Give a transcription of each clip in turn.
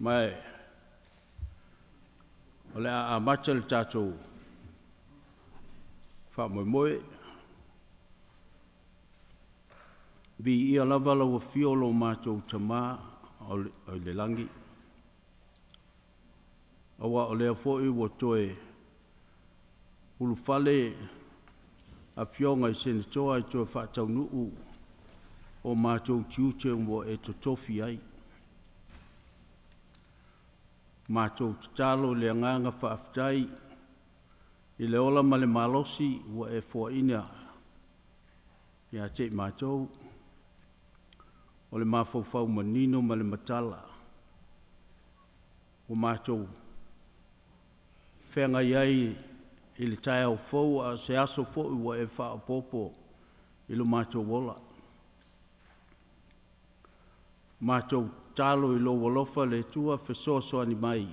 Ma o le a amata le tatou faamoemoe. Viia lava lau Afio lo matou Tama i le Lagi, aua o lea foi ua toe ulufale Afioga i Senatoa e toe faataunuu o matou tiute ua e totofi ai. Matou tatalo i le agaga faafetai i le ola ma le malosi ua e foaina ia te i matou, o le mafaufau manino ma le matala ua matou feagai ai i le taeao fou a o se aso foi ua e faaopoopo i lo matou ola. Matou tatalo i lou alofa le Atua fesoasoani mai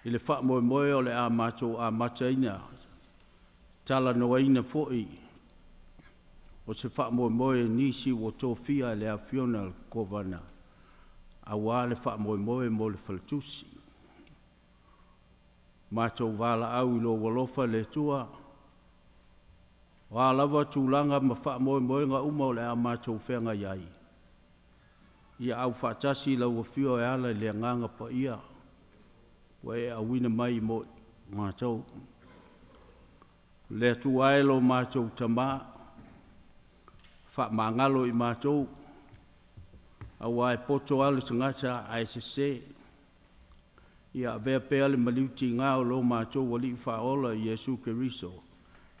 i le faamoemoe o le a matou amataina, talanoaina foi o se faamoemoe i nisi ua tofia e le Afioga i le Kovana aua le faamoemoe mo le faletusi. Matou valaau i lou alofa le Atua, o a lava tulaga ma faamoemoega uma o le a matou feagai ai, ia aufaatasi lau Afio e ala i le Agaga Paia ua e auina mai mo i matou. Le Atua e lo matou Tama, faamagalo i matou, aua e poto lava le tagata ae sese. Ia avea pea le maliu tiga o lo matou Alii Faaola Iesu Keriso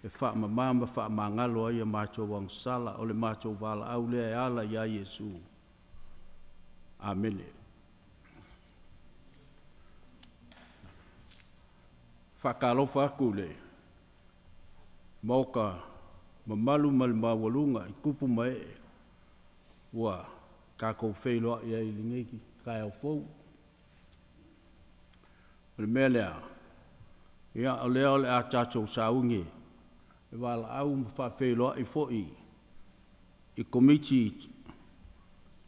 e faamama ma faamagalo ai a matou agasala. O le matou valaau lea e ala ia Iesu. Amene. E faatalofa atu i le Maota mamalu ma le maualuga i tupu ma ee ua tatou feiloai ai i lenei taeao fou. O le mea lea, ia o lea o le a tatou sauni e valaau ma faafeiloai foi i Komiti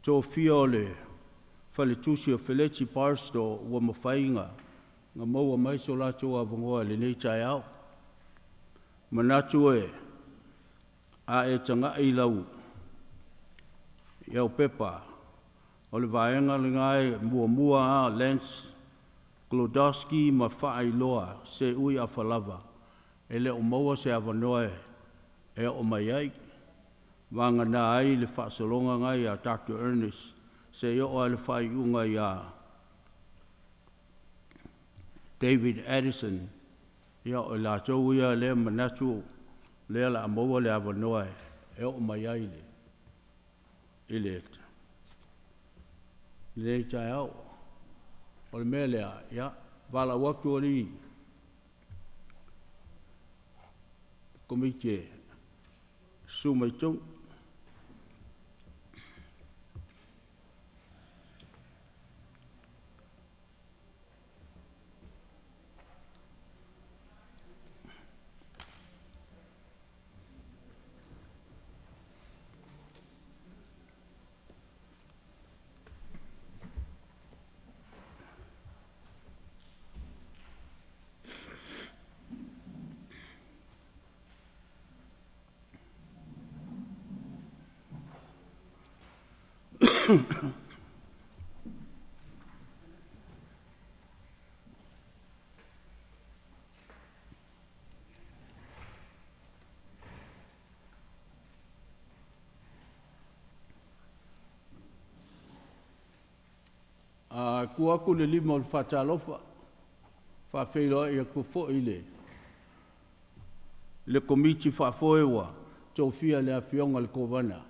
tofia o le Faletusi o Feleti Barstow ua mafai ona maua mai so latou avanoa i lenei taeao. E manatu a e tagai i lau pepa, o le vaega lena e muamua lava Lance Glodowski ma Faailoa Seui Afalava, e le o maua se avanoa e oo mai ai, vagana ai le faasologa lena ia Dr. Ernest seia oo lava i le faaiuga ia David Addison. Ia o i latou ia lea e manatu o lea o le a maua le avanoa e oo mai ai i lenei taeao. O le mea lea, ia, valaau atu alii Komiti e susu mai i totonu. Tua atu le lima o le faatalofa e faafeiloai atu foi i le Komiti Faafoe ua tofia e le Afioga i le Kovana.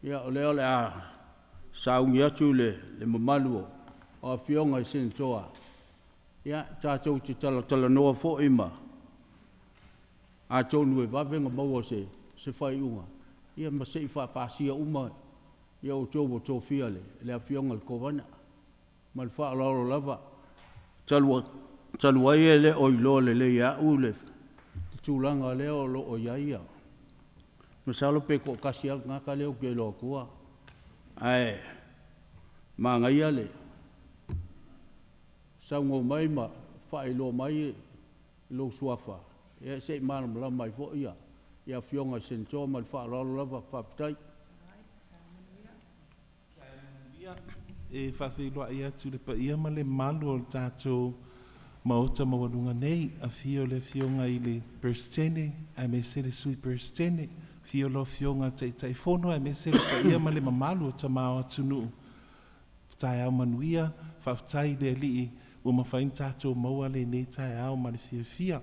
Ia o lea o le a sauni atu le mamalu o Afioga i Senatoa tatou te talatalanoa foi ma atonu e vave ona maua se faaiuga ma se i faapasia uma outou ua tofia e le Afioga i le Kovana. Ma le faaaloalo lava. Talu ai e le o iloa lelei e au le tulaga lea o lo o i ai, masalo pe toatasi lava le tagata lea ou te iloa atua. Ae manaia le saunoa mai ma faailoa mai lou suafa, ia se i malamalama ai foi ia Afioga i Senatoa. Ma le faaaloalo lava, faafetai. E faafeiloai atu i le paia ma le mamalu o le tatou Maota maualuga nei, afio le Afioga i le Peresetene aemaise le Sui Peresetene, afio lau Afioga i le Taitaifono aemaise le paia ma le mamalu o Tama o atunuu. Taeao manuia, faafetai i le Alii ua mafai ona tatou maua lenei taeao ma le fiafia.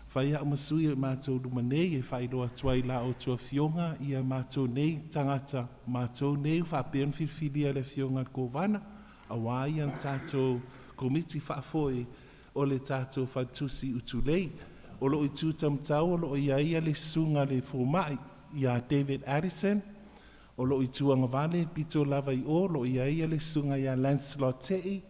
Fai au ma sui o matou luma nei e faailoa atu ai i la outou afioga ia matou nei tagata, matou nei faapea ona filifilia e le Afioga i le Kovana, aua ia le tatou Komiti Faafoe o le tatou Faletusi Utulei. O loo i tu taumatau o loo i ai le susuga le fomai ia David Addison, o loo i tuagavale pito lava i o loo i ai le susuga ia Lancelot Te'i,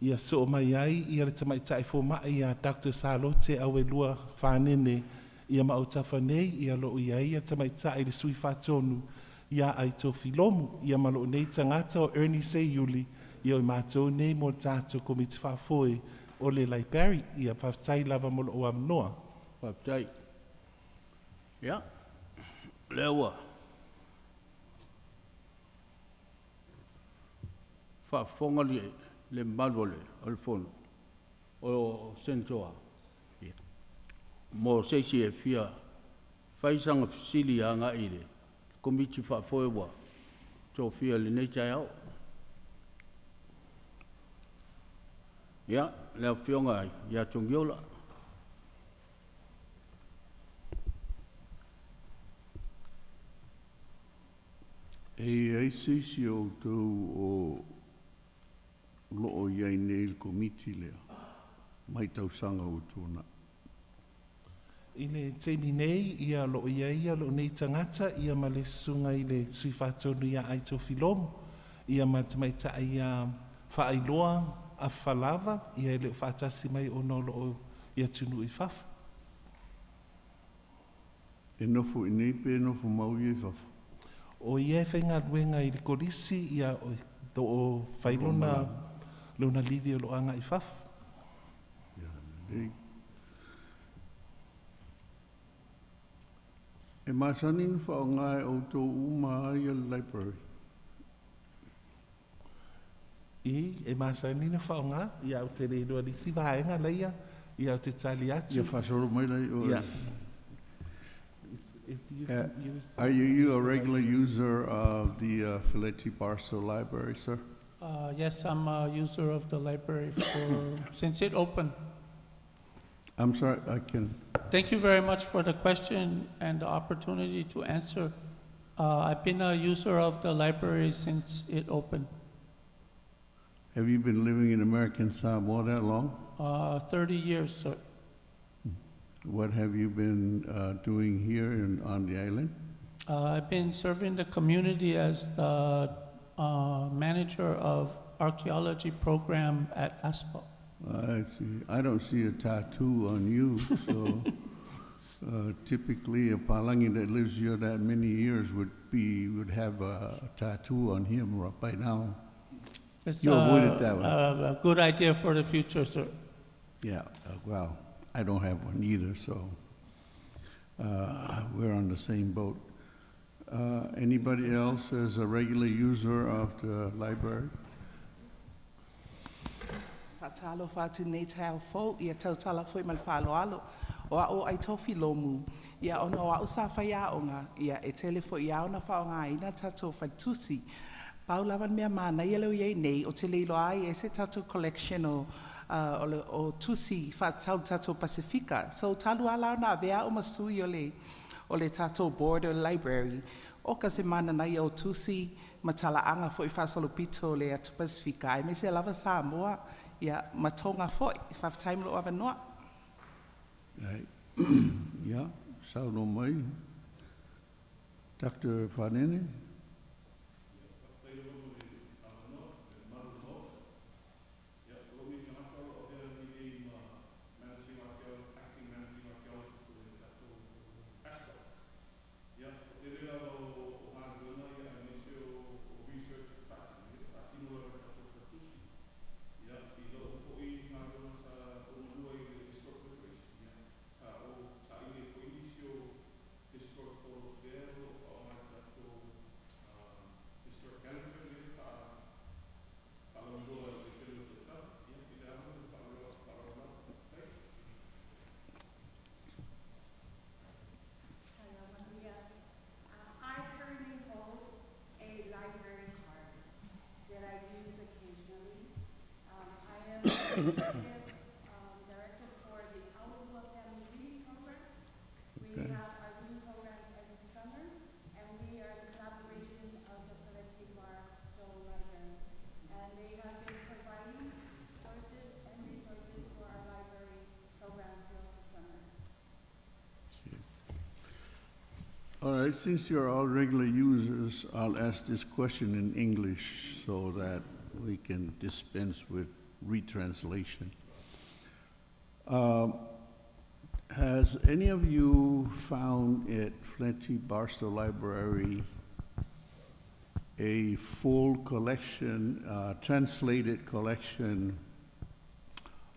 ia soo mai ai ia le tamaitai fomai ia Dr. Salote Auelua Fanene, ia ma autafa nei ia loo i ai ia tamaitai le sui faatonu ia Aitofi Lomu, ia ma loo nei tagata o Ernie Seiuli, ia o matou nei mo le tatou Komiti Faafoe o le Library. Ia faafetai lava mo lou avanoa. Faafetai. Ia, lea ua faafofoga le mamalu o le Fono o Senatoa mo se isi e fia fai sana fesili agai i le Komiti Faafoe ua tofia i lenei taeao. Ia, le Afioga ia Togiola. E i ai se isi o outou o loo i ai nei i le Komiti lea mai tausaga ua tuanai? I le taimi nei, ia loo i ai ia loo nei tagata ia ma le susuga i le sui faatonu ia Aitofi Lomu, ia ma le tamaitai ia Faailoa Afalava, ia e le o faatasi mai ona o loo i atunuu i fafo. E nofo i nei pe nofo mau ia i fafo? O ia e faigaluega i le kolisi, ia o loo fai lona livi o loo agai i fafo. Ia, lelei. E masani na faaaoga e outou uma ai le library? I e masani na faaaoga, ia ou te le iloa i le isi vaega laia, ia ou te tali atu. Ia faasolo mai lai oe. Ia. If you can use Are you a regular user of the Feleti Barstow Library, sir? Yes, I'm a user of the library since it opened. I'm sorry, I can. Thank you very much for the question and the opportunity to answer. I've been a user of the library since it opened. Have you been living in American Samoa that long? 30 years, sir. What have you been doing here on the island? I've been serving the community as the manager of archaeology program at ASPA. I see. I don't see a tattoo on you, so typically a Palangi that lives here that many years would have a tattoo on him by now. It's You avoided that one. a good idea for the future, sir. Yeah, well, I don't have one either, so we're on the same boat. Anybody else as a regular user of the library? Faatalofa atu nei taeao fou ia tautala foi ma le faaaloalo o a'u Aitofi Lomu ia ona o a'u sa faiaoga ia e tele fo'i a ona faaaogaina tatou faletusi. Pau lava le mea manaia lea ua iai nei o te le iloa ai e se tatou collection o le o tusi faatatau tatou Pasefika. So talu ala ona avea a'u ma sui o le tatou board o le library o ka se mananaia o tusi ma talaaga fo'i faasolopito o le atu Pasefika aemaise lava Samoa ia ma Toga fo'i. Faafetai mo lou avanoa. Right. Yeah, saunoa mai. Dr. Fanene? executive director for the Aulua Family Reading Program. We have our reading programs every summer, and we are in collaboration of the Feleti Barstow Library. And they have been providing sources and resources for our library programs throughout the summer. All right, since you're all regular users, I'll ask this question in English so that we can dispense with retranslation. Has any of you found at Feleti Barstow Library a full collection, translated collection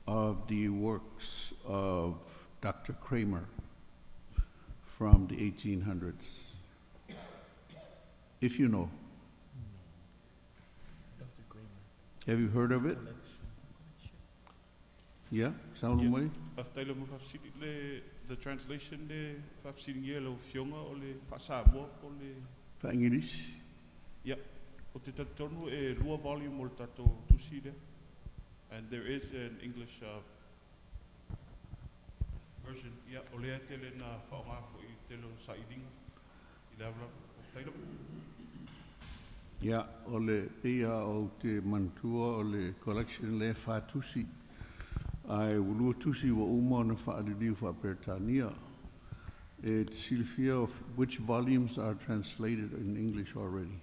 of the works of Dr. Kramer from the 1800s? If you know. Dr. Kramer. Have you heard of it? Yeah, sound Yeah. way? Faafetai le faafesili le the translation le faafesiligia e lau Afioga o le faasamoa po o le English? Ia, o te talitonu e lua volume o le tatou tusi lea. And there is an English version. Ia, o lea e tele na faaaoga foi i tele o sailiga i le avalava. Faafetai lava. Ia, o le pia o te manatua o le collection le fatusi. Ae ua lua tusi ua uma ona faaliliu faaperetania. E te silafia of which volumes are translated in English already?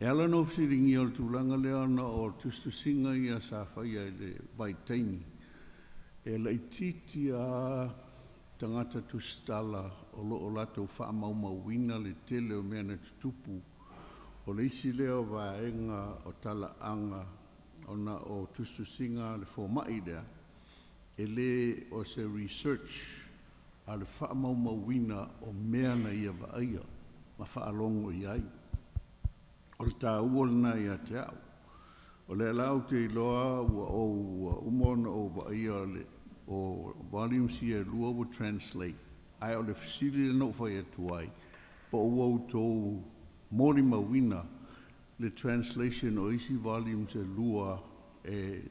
E ala no fesiligia o le tulaga lea ona o tusitusiga ia sa faia i le vaitaimi. E laitiiti a tagata tusitala o loo latou faamaumauina le tele o mea na tutupu. O le isi lea o vaega o talaaga ona o tusitusiga le fomai lea, e lē o se research a le faamaumauina o mea na ia vaaia ma faalogo i ai. O le tāua lena ia te au. O lea la ou te iloa ua ou ua uma ona ou vaaia le o volumes ia e lua ua translate. Ae o le fesili lena ua fai atu ai, po ua outou molimauina le translation o isi volumes e lua e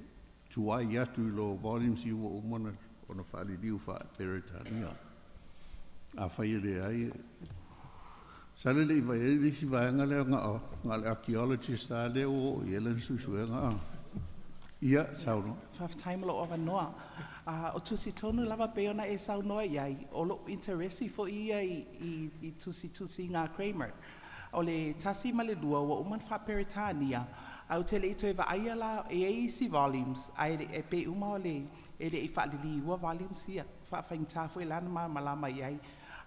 tuai atu i lo volumes ia ua uma ona faaliliu faaperetania. Afai e leai, sa le lei vai ai le isi vaega lea na o le archaeologist a lea ua oo i ai lana suesuega. Ia, saunoa. Faafetai mo lou avanoa. O tusi tonu lava pe ona e saunoa iai, o lou interesi foi ia i tusitusiga a Kramer. O le tasi ma le lua ua uma ona faaperetania, ae ou te le'i toe vaaia la e ai isi volumes, ae e pei uma o le e le'i faaliliua volumes ia. Faafaigata foi la ona malamalama i ai.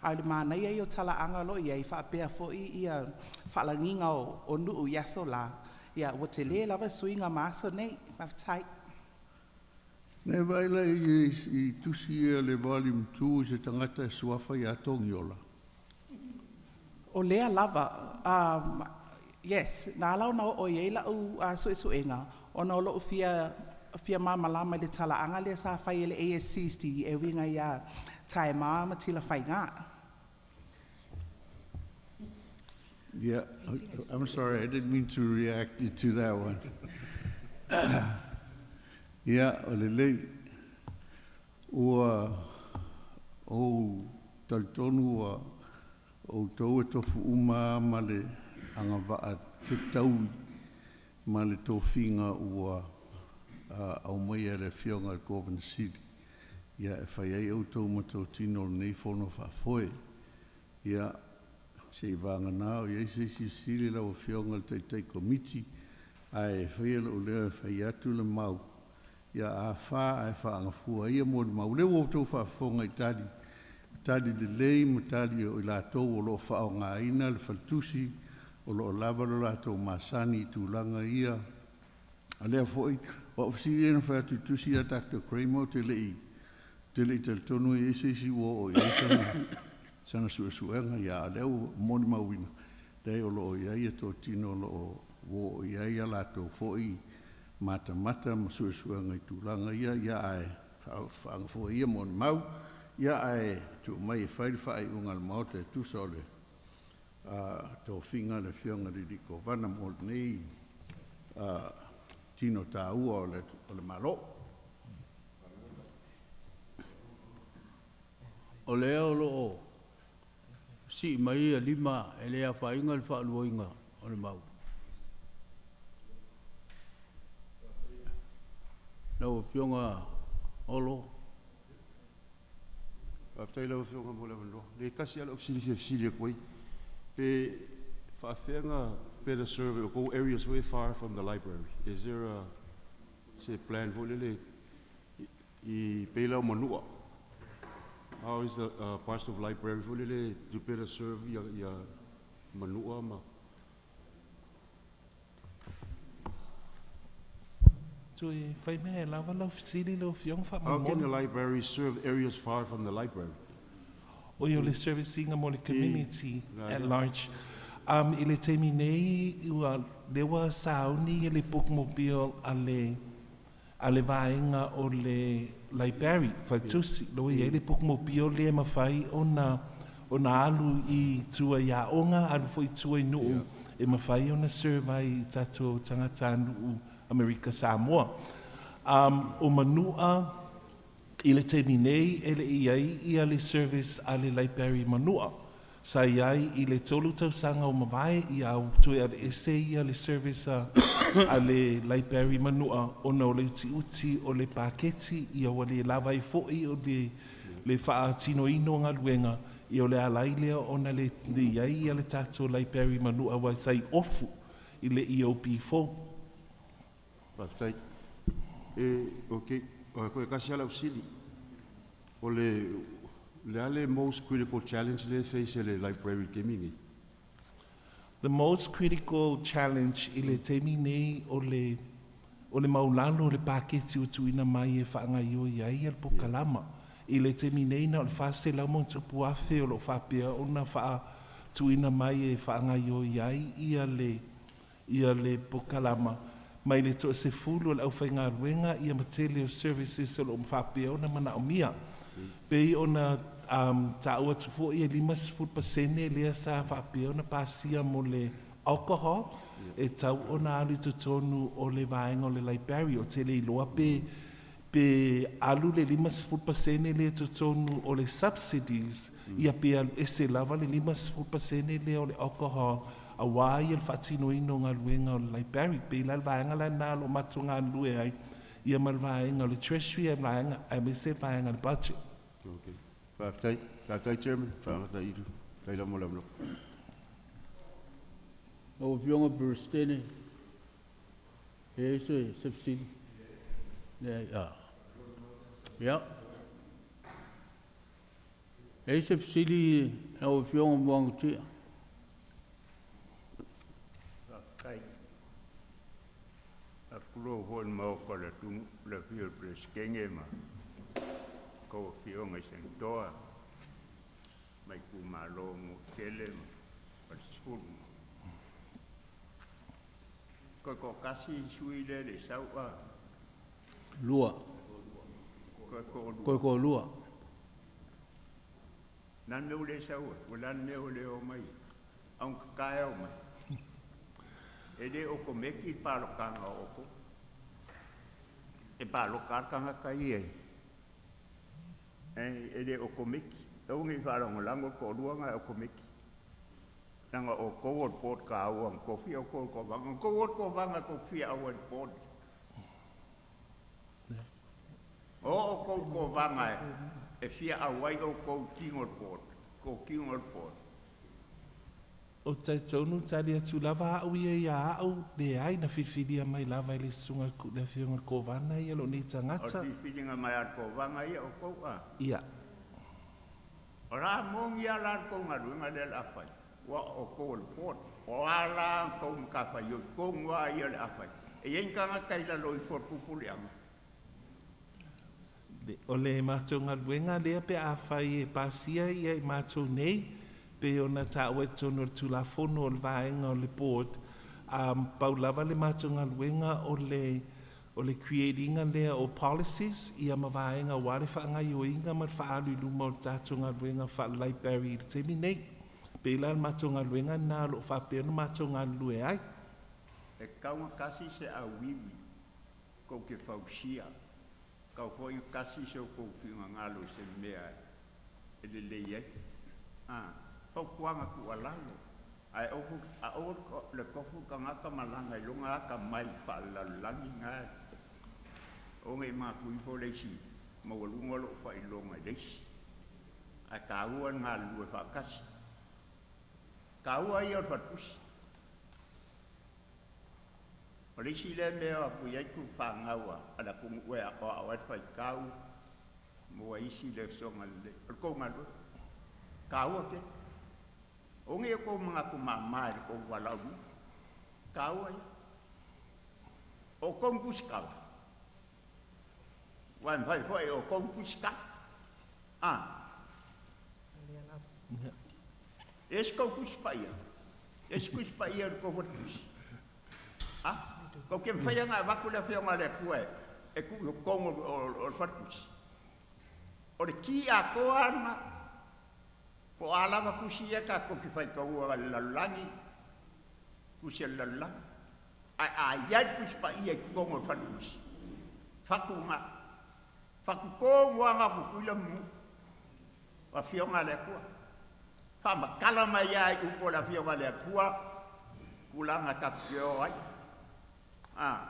A o le manaia ia o talaaga o loo i ai faapea foi ia faalagiga o nuu i aso la, ia ua telē lava suiga ma aso nei. Faafetai. Ne vai la i tusi ia le volume 2 i se tagata e suafa ia Togiola. O lea lava, yes, na ala ona oo i ai lau suesuega, ona o lou fia malamalama i le talaaga lea sa fai e le ASCC e uiga iā Taema ma Tilafaiga. Yeah, I'm sorry, I didn't mean to react to that one. Ia, o lelei, ua ou talitonu ua outou e tofu uma ma le agavaa fetaui ma le tofiga ua aumaia e le Afioga i le Kovana Sili. Ia e fai ai outou ma totino o lenei fono faafoe. Ia, se i vagana o i ai se isi fesili lau Afioga i le Taitai Komiti, ae faia lou leo e fai atu le mau, ia afā ae faagafua ia molimau. O lea ua outou faafofoga i tali, tali lelei ma tali o i latou o loo faaaogaina le faletusi, o loo lava lo latou masani i tulaga ia. A lea foi, o au fesili ia na fai atu i tusi a Dr. Kramer, ou te le i talitonu i ai se isi ua oo i ai sana suesuega, ia a lea ua molimauina, leai o loo i ai totino o loo ua oo i ai a latou foi matamata ma suesuega i tulaga ia, ia ae faagafua ia molimau, ia ae tuu mai e fai le faaiuga a le Maota e tusa o le tofiga a le Afioga i le alii Kovana mo lenei tino tāua o le Malo. O lea o loo sii mai ia lima e le afaina le faaluaina o le mau. Lau Afioga Olo. Faafetai lau Afioga mo le avanoa. Le tasi lava lau fesili e fia fesili atu ai. Pe faafefea ona better serve o tou areas foi far from the library. Is there a se plan foi lele i pei la o Manua? How is the part of library foi lele to better serve ia Manua ma Toe fai mea e lava lau fesili lau Afioga How can the faamolemole. library serve areas far from the library? O i o le servicing mo le community at la. large. I le taimi nei, ua lea ua sauni ia le bookmobile a le vaega o le library, faletusi. Lo i ai le bookmobile lea e mafai ona alu i tua i aoga, alu foi i tua i nuu, e mafai ona serve ai i tatou tagatanuu Amerika Samoa. O Manua, i le taimi nei, e le i ai ia le service a le library Manua. Sa i ai i le 3 tausaga o mavae ia au toe aveese ia le service a le library Manua ona o le utiuti o le paketi ia ua le lava ai foi o le faatinoina o galuega ia o le alai lea ona le i ai ia le tatou library Manua ua sa i ofu i le EOP4. Faafetai. E, okay, o koe kasi ala fesili. O le a le most critical challenge le face e le library taimi nei? The most critical challenge i le taimi nei o le maulalo o le paketi ua tuuina mai e faagaioi ai ia le pokalama. I le taimi nei na o le 400+ o loo faapea ona faatuina mai e faagaioi ai ia le pokalama mai le 10 o le aufaigaluega ia ma tele o services o loo faapea ona manaomia. Pei ona taua atu foi e 50% lea sa faapea ona pasia mo le alcohol e tau ona alu i totonu o le vaega o le library o te le iloa pe alu le 50% lea i totonu o le subsidies ia pe alu ese lava le 50% lea o le alcohol auā ia le faatinoina o galuega o le library pei la le vaega lena o loo matou galulue ai ia ma le vaega o le treasury e vaega aemaise le vaega o le budget. Okay. Faafetai. Faafetai, Chairman. Faafetai i tai la mo le avanoa. Lau Afioga Peresetene, e se fesili? Leai, a. Ia. E se fesili lau Afioga Muagutuia? Faafetai. Faatulou foi i le Maota o le atunuu, le afio o le Peresetene ma tou afioga i Senatoa mai itumalo mo tele ma falesefulu. Toe toatasi sui lea le sau a. Lua. Toe toalua. Toe toalua. Na mea ua le sau ai, ua le mea ua le o mai. Augata e o mai. E le otometi le palotaga o outou. E palota lava le tagata ia e le otometi. Aua ne i faalagolago le toalua na e otometi. Leaga o outou o le board taua na tofia outou e le Kovana. Outou o le Kovana tou te fia auai i le board. O outou Kovana e fia auai outou i tino o le board. Tou tino o le board. O talitonu tali atu lava au ia ia au leai na filifilia mai lava e le susuga le afioga i le Kovana ia loo nei O tagata. le filifiliga mai a le Kovana ia outou a. Ia. O la moni a la le tou galuega lea o le a fai. Ua outou o le board. O a la tou matafaioi tonu lava ia o le a fai. E i ai ni tagata i lalo ifo o le pupuleaga. O le matou galuega lea pe afai e pasia ia i matou nei pe ona taua i totonu o le tulafono o le vaega o le board pau lava le matou galuega o le create-iga lea o policies ia ma vaega ua le faagaioiga ma le faaalu i luma o le tatou galuega faale-library i le taimi nei. Pei la le matou galuega lena o loo faapea ona matou galulue ai. E tatau ona tasi se auivi. kou ke fausia. Kau foi kasi se o kou fingangalo se mea e le lei ai. Ah, fautuaga tuualalo. Ae ofu a o le kofu tagata malaga i luga akamai faalelalolagi ga o ge makui fo le isi maualuga o loo faailoga i le isi. Ae tāua le galulue faatasi. Tāua ia o le faletusi. O le isi lea mea o atu i ai tufāgau a le atunuu e aoao ai le faitau mo isi le soga lelei. O le tou galuega. Tāua tele. O nge kou manatu māmā i le kou valaauina. Tāua ia. O kou tusikala. Ua e mafai foi o kou tusikala. Ah. E se kou tusi paia. E se tusi paia o le kou faletusi. Ah. Kou ke mawhai anga avatu le afioga a le Atua e tuu i totonu o le faletusi. O le ki atoa lena, po o a lava tusi ia tatou te faitaua i le lalolagi, tusi a le lalolagi. Ae a i ai le tusi paia i totonu o le faletusi, fatu lena, fatu tonu lava na o Tutuila ma Manua. O afioga a le Atua. Faamatala mai lava i upu o le afioga a le Atua, tulaga tatou te o ai. Ah.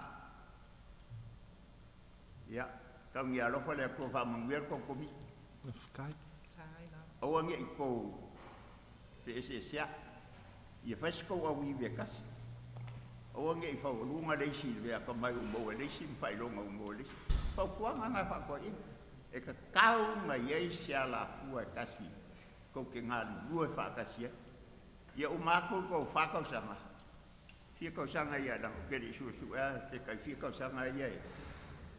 Ia, tau ia alofa le Atua faamanuia le tou komiti. Faafetai. Aua ne i tou feeseeseai. Ia fai se tou auivi e tasi. Aua ne i faualuga le isi i le akamai ua maua e le isi ma faailoga ua maua e le isi. Fautuaga na faatoaina. E tatau ona i ai se alafua e tasi tou te galulue faatasi ai. Ia uma atu le tou 4 tausaga, fia tausaga ia leaga ou te le i suesuea pe tai fia tausaga ia e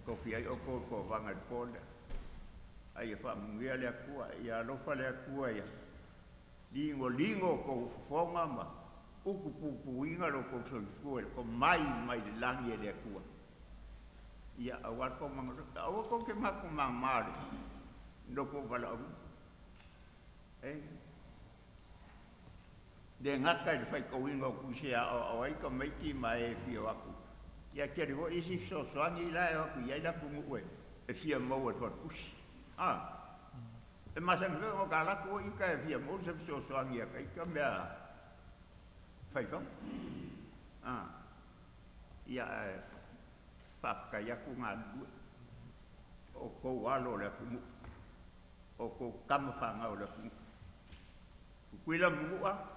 tofia ai outou i le toovaga i le po lea. Ae ia faamanuia le Atua, ia alofa le Atua ia ligoligo o tou fofoga ma utupupuina lo tou soifua i le tomai mai le lagi e le Atua. Ia aua le tou magalupe. Aua tou te matou māmā le nofo valaauina. E le gata i le faitauina o tusi e aoao ai tamaiti ma e fia o atu. Ia tele foi isi fesoasoani la e o atu i ai le atunuu e fia maua i le faletusi. Ah, e masani foi ona ta alu atu o ita e fia maua se fesoasoani ia ita mea faifanga. Ah, ia ae faafetai atu galulue o tou alo o le atunuu, o tou tama fanau o le atunuu. Tutuila ma Manua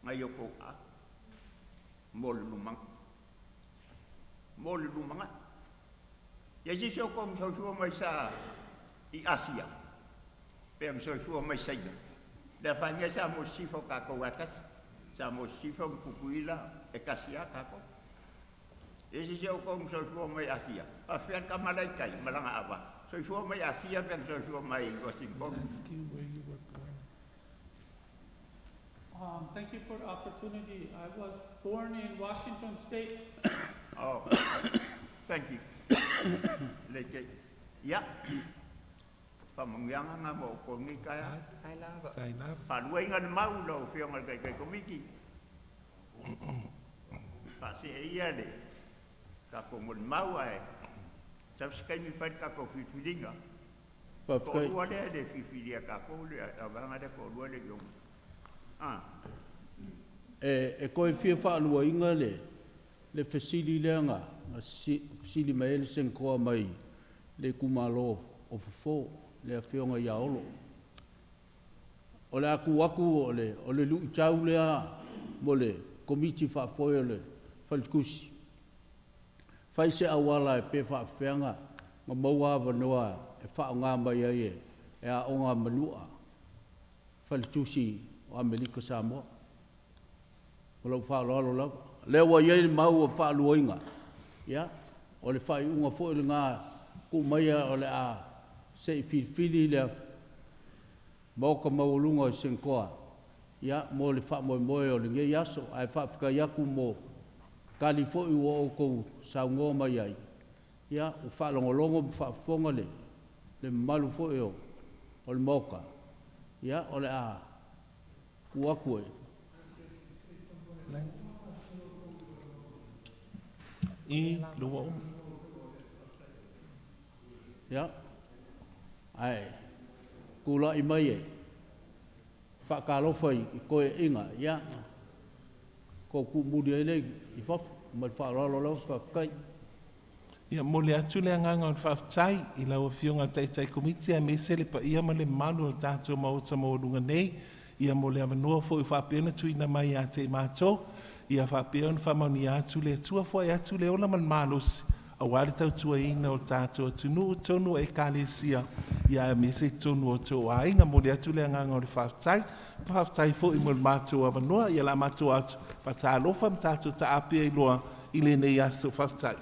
nai o tou a mo le lumanai. Mo le lumanai. Ia se isi o tou na soifua mai sa i Asia, pe na soifua mai Saina. Le afaina sa mo sisifo o tatou e tasi. Sa mo sisifo ma Tutuila e tasi a tatou. Ia se isi o tou na soifua mai Asia, faafefea le tama la i tai ma lana ava. Soifua mai Asia pe na soifua mai Washington. Ask you where you were born. Thank you for the opportunity. I was born in Washington State. Oh, thank you. Le ke. Ia. Faamanuiaga na mo outou nei taeao. Ai lava. Tai lava. Faaluaina le mau lau afioga i le Taitai Komiti. Faasee ia le tatou molimau ae sau se taimi fai le tatou filifiliga. Faafetai. Toalua lea e le filifilia e tatou le vaega lea toalua le i o mai. Ah. E toe fia faaluaina le fesili lea na fesili mai ai le Senatoa mai le itumalo o Fofo, le afioga ia Olo. O le a tuu atu o le luitau lea mo le Komiti Faafoe o le Faletusi, fai se auala e pe faafefea na maua avanoa e faaaoga mai ai e aoga Manua Faletusi o Amerika Samoa. O lau faaaloalo lava. Lea ua i ai le mau o faaluaina, ia, o le faaiuga foi lena tuu maia o le a se i filifili le Maota maualuga o Senatoa, ia, mo le faamoemoe o lenei aso. Ae faafetai atu mo tali foi ua outou saunoa mai ai, ia, ua faalogologo ma faafofoga le mamalu foi o le Maota, ia, o le a tuu atu e. I lua uma. Ia, ae tulai mai e faatalofa i toeaiina, ia, tou tuumuli ai lea i fafo. Ma le faaaloalo lava, faafetai. Ia momoli atu le agaga o le faafetai i lau Afioga i le Taitai Komiti aemaise le paia ma le mamalu o le tatou Maota maualuga nei, ia mo le avanoa foi ua faapea ona tuuina mai ia te i matou, ia faapea ona faamanuia atu le Atua, foai atu le ola ma le malosi aua le tautuaina o le tatou atunuu i totonu o Ekalesia, ia aemaise i totonu o outou aiga. Momoli atu le agaga o le faafetai. Faafetai foi mo le matou avanoa, ia o le a matou o atu faatalofa ma tatou taape ai loa i lenei aso. Faafetai.